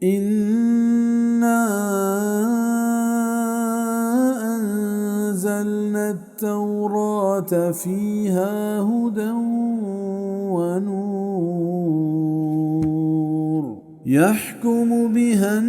إنا أنزلنا التوراة فيها هدى ونور يحكم بها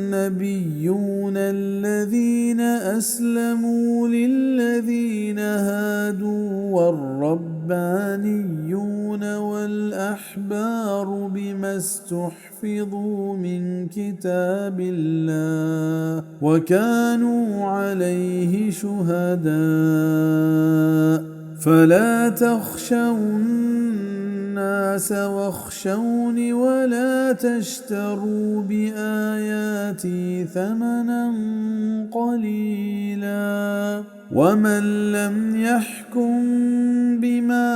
النبيون الذين أسلموا للذين هادوا والربانيون والأحبار بما استحفظوا من كتاب الله وكانوا عليه شهداء فلا تخشوا الناس واخشوني ولا تشتروا بآياتي ثمنا قليلا ومن لم يحكم بما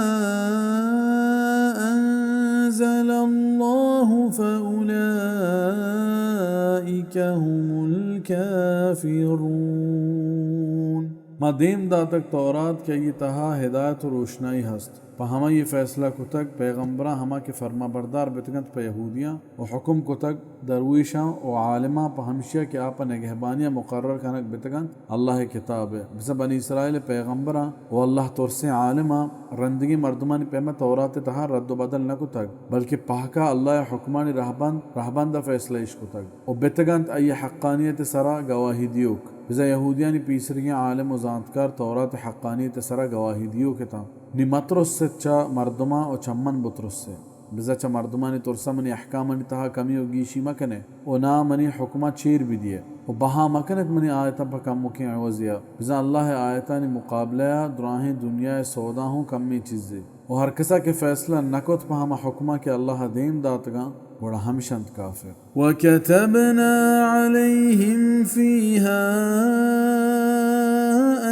أنزل الله فأولئك هم الكافرون. ما دیم داتگ تورات کہ آئی تہا ہدایت و روشنائی ہست۔ پہ ہمائی فیصلہ کتگ، پیغمبراں ہما کہ فرمانبردار بتگنت پہ یہودیاں و حکم کتگ درویشاں و عالماں پہ ہمشیا کہ آ پہ نگہبانیا مقرر کنگ بتگنت اللہ کتاب ء۔ بزاں بنی اسرائیل پیغمبراں و اللہ ترسیں عالماں رندگیں مردمانی پیما تورات تہا رد و بدل نہ کتگ، بلکہ پہکا اللہ حکمانی رہبند، رہبند فیصلہ اش کتگ و بتگنت آئی حقانیت سرا گواہی دیوک۔ بزاں یہودیانی پیسریگیں عالم و زانتکار تورات حقانیت سرا گواہی دیوک اتاں۔ نی مترست چہ مردماں و چہ من بترسے۔ بزاں چہ مردمانی ترسا منی احکامانی تہا کمی و گیشی مکنے و نا منی حکما چیر بدیے و بہا مکنت منی آیتاں پہ کمکیں عوضیا۔ بزاں اللہ آیتانی مقابلہ دراہیں دنیا سودا ہوں کمیں چیزے۔ و ہر کسا کہ فیصلہ نکت پہ ہما حکما کہ اللہ دیم داتگاں، گڑا ہمشنت کافر۔ وكتبنا عليهم فيها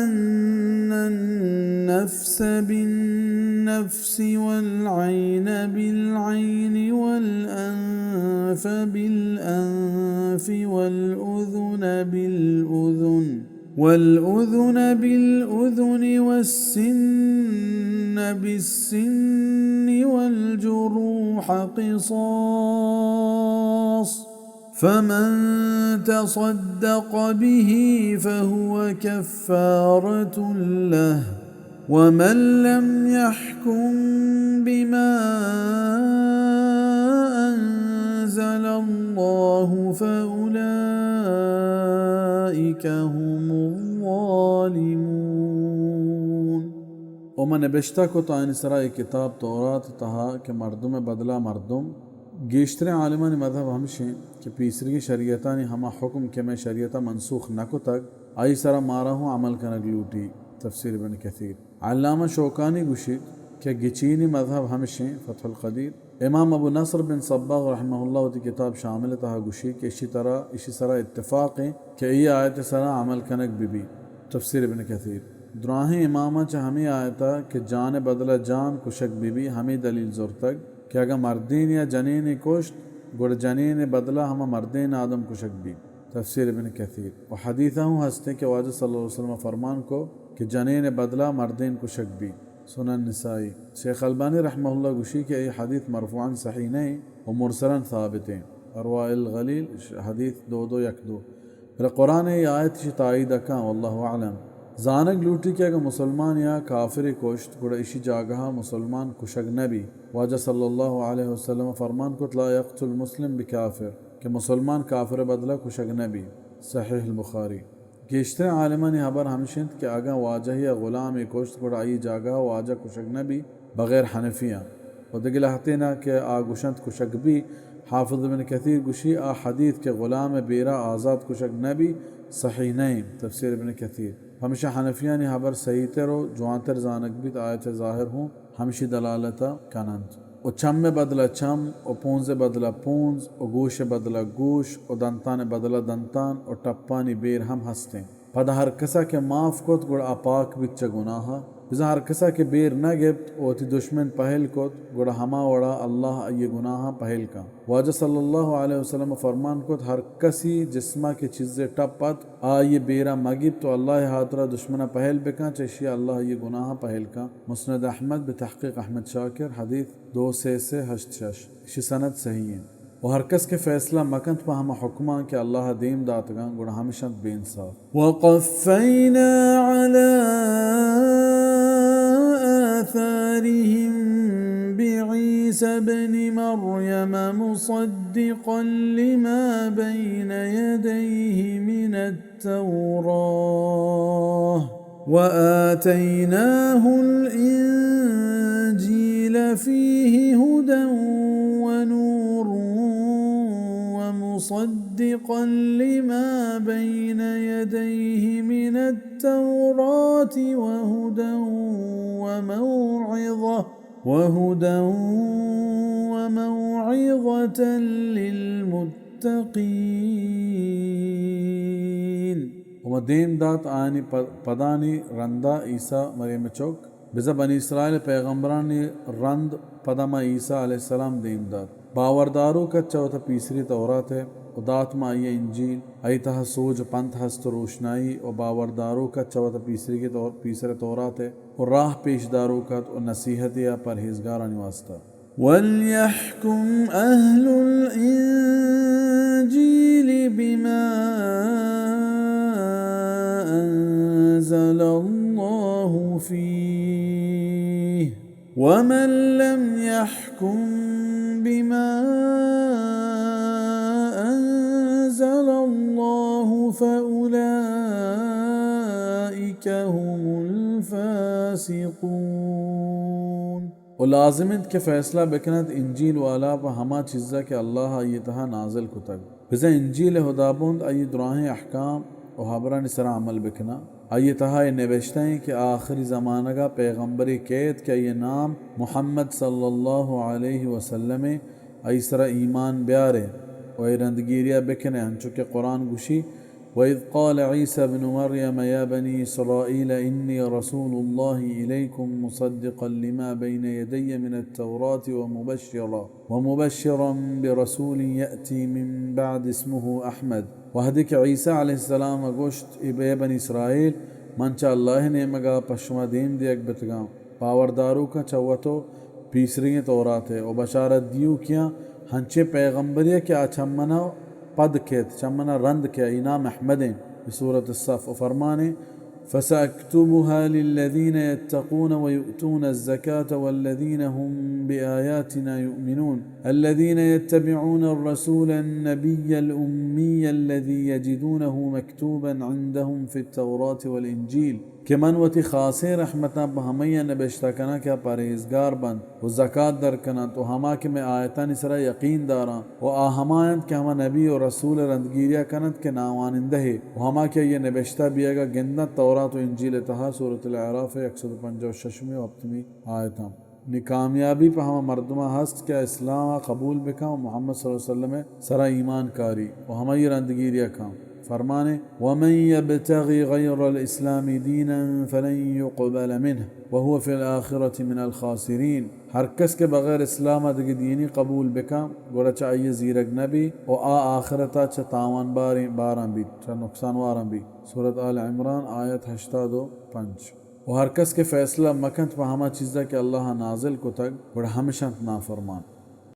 أن النفس بالنفس والعين بالعين والأنف بالأنف والأذن بالأذن والأذن بالأذن والسن بالسن والجروح قصاص فمن تصدق به فهو كفارة له ومن لم يحكم بما أنزل الله فأولئك هم الظالمون. و من نبشتہ کت آیانی سرا اے کتاب تورات تہا کہ مردم بدلہ مردم۔ گیشتریں عالمانی مذہب ہمشیں کہ پیسریگیں شریعتانی ہما حکم کہ مئے شریعتا منسوخ نہ کتگ، آئی سرا مارا ہوں عمل کنگ لوٹی۔ تفسیر ابن کثیر۔ علامہ شوکانی گوشیت کہ گچینی مذہب ہمشیں، فتح القدیر۔ امام ابو نصر بن صباغ رحمہ اللہ وتی کتاب شامل تہا گوشی کہ اشی ترا، اشی سرا اتفاق ایں کہ ای آیت سرا عمل کنگ بہ بی۔ تفسیر ابن کثیر۔ دراہیں اماماں چہ ہمے آیتا کہ جان بدلہ جان کشگ بہ بی ہمے دلیل زرتگ کہ اگاں مردین یا جنینے کشت، گڑا جنین بدلہ ہما مردین آدم کشگ بی۔ تفسیر ابن کثیر۔ و حدیثا ہوں ہستیں کہ واجہ صلی اللہ علیہ وسلم فرمان کو کہ جنین بدلہ مردین کشگ بی۔ سنن نسائی۔ شیخ البانی رحمہ اللہ گوشی کہ اے حدیث مرفوعاً صحیح نہ ایں و مرسلاً ثابت ایں۔ ارواء الغلیل، ش-، حدیث دو دو یک دو۔ بلے قرآن اے آیت شی تائید کاں، واللہ اعلم۔ زانگ لوٹی کہ اگہ مسلمان یا کافرے کشت، گڑا اشی جاگہا مسلمان کشگ نہ بی۔ واجہ صلی اللہ علیہ وسلم فرمان کت، لا یقتل مسلم بکافر، کہ مسلمان کافر بدلہ کشگ نہ بی۔ صحیح البخاری۔ گیشتریں عالمانی ہبر ہمش انت کہ اگاں واجہے ء غلامے کشت، گڑا آئی جاگہ ء واجہ کشگ نہ بی، بغیر حنفیاں۔ و دگہ لہتینا کہ آ گشنت کشگ بی۔ حافظ ابن کثیر گشی، آ حدیث کہ غلام ء بیرا آزات کشگ نہ بی، صحیح نہ انت۔ تفسیر ابن کثیر۔ پمشا حنفیانی ہبر صحیح تر و جوانتر زانگ بیت، آیت ظاہر ہوں ہمشی دلالت ء کن انت۔ و چم ء بدل ء چم، و پونز ء بدل ء پونز، و گوش ء بدل ء گوش، و دنتان ء بدل ء دنتان، و ٹپانی بیر ہم ہست انت۔ پدا ہر کسا کہ معاف کت، گڑا آ پاک بیت چہ گناہ ء۔ بزاں ہر کسا کہ بیر نہ گپت، و وتی دشمن پہل کت، گڑا ہما وڑا اللہ آئی ء گناہاں پہل کن۔ واجہ صلی اللہ علیہ وسلم ء فرمان کت، ہر کسی جسما کہ چیزے ٹپ ات، آ آئی ء بیرا مہ گیپت و اللہ ء ہاترا دشمنا پہل بکن، چہ اشیا اللہ آئی ء گناہاں پہل کن۔ مسند احمد بتحقیق احمد شاکر، حدیث دو سے سے ہشت شش، اشی سند صحیح انت۔ و ہر کس کہ فیصلہ مکنت پہ ہما حکماں کہ اللہ دیم داتگاں، گڑا ہمش انت بے انصاف۔ وقفينا على آثارهم بعيسى ابن مريم مصدقا لما بين يديه من التوراة وآتيناه الإنجيل فيه هدى ونور ومصدقا لما بين يديه من التوراة وهدى وموعظة، وهدى وموعظة للمتقين۔ و ما دیم دات آیانی پ-، پدانی رندا عیسی مریم چک، بزاں بنی اسرائیل پیغمبرانی رند پدا ما عیسی علیہ السلام دیم دات۔ باورداروک ات چہ وتا پیسری تورات ء و دات ما آئی ء انجیل، آئی تہا سوج و پنت ہست و روشنائی، و باورداروک ات چہ وتا پیسری تور-، پیسر تورات ء و راہ پیش داروک ات و نصیحتے ء پرہیزگارانی واسطہ۔ وليحكم أهل الإنجيل بما أنزل الله فيه، ومن لم يحكم بما أنزل الله فأولئك هم الفاسقون۔ و لازم انت کہ فیصلہ بکنت انجیل والا پہ ہما چیزا کہ اللہ آئی تہا نازل کتگ۔ بزاں انجیل ہدابند آئی دراہیں احکام و ہبرانی سرا عمل بکناں۔ آئی تہا اے نبشتہ ایں کہ آخری زمانگا پیغمبرے کیت کہ آئی نام محمد صلی اللہ علیہ وسلم ایں، آئی سرا ایمان بیارے و اے رندگیریا بکنے، انچو کہ قرآن گوشی، وإذ قال عيسى ابن مريم يا بني إسرائيل إني رسول الله إليكم مصدقا لما بين يدي من التوراة ومبشرا، ومبشرا برسول يأتي من بعد اسمه أحمد۔ وہدے کہ عیسی علیہ السلام ء گوشت، اے بے بنی اسرائیل، من چہ اللہ ء نیمگا پہ شما دیم دیگ بتگاں، باورداروکاں چہ وت و پیسریگیں تورات ء و بشارت دیوکیاں ہنچیں پیغمبرے کہ آ چہ منا پد کیت، چہ منا رند کیت، آئی نام احمد انت۔ بہ سورۃ الصف و فرمانے، فسأكتبها للذين يتقون ويؤتون الزكاة والذين هم بآياتنا يؤمنون الذين يتبعون الرسول النبي الأمي الذي يجدونه مكتوبا عندهم في التوراة والإنجيل۔ کہ من وتی خاصیں رحمتاں پہ ہمئیاں نبشتہ کناں کہ آ پرہیزگار بنت و زکات در کننت و ہما کہ مئے آیتانی سرا یقین داراں و آ ہما انت کہ ہما نبی و رسول ء رندگیریا کننت کہ ناوانندہے و ہما کہ آئی ء نبشتہ بیئگا گندنت تورات و انجیل ء تہا۔ سورۃ الاعراف ء یک سد و پنجاہ و ششمی و ہپتمی آیتاں۔ نی کامیابی پہ ہما مردماں ہست کہ آ اسلام ء قبول بکن و محمد صلی اللہ علیہ وسلم ء سرا ایمان کاری و ہمائی رندگیریا کن۔ فرمانے، ومن يبتغ غير الإسلام دينا فلن يقبل منه وهو في الآخرة من الخاسرين۔ ہر کس کہ بغیر اسلام ء دگہ دینی قبول بکن، گڑا چہ آئی ء زیرگ نہ بی و آ آخرت ء چہ تاوان باریں باراں بیت، چہ نقصان واراں بیت۔ سورۃ آل عمران، آیت ہشتاد و پنچ۔ و ہر کس کہ فیصلہ مکنت پہ ہما چیزا کہ اللہ ء نازل کتگ، گڑا ہمش انت نافرمان۔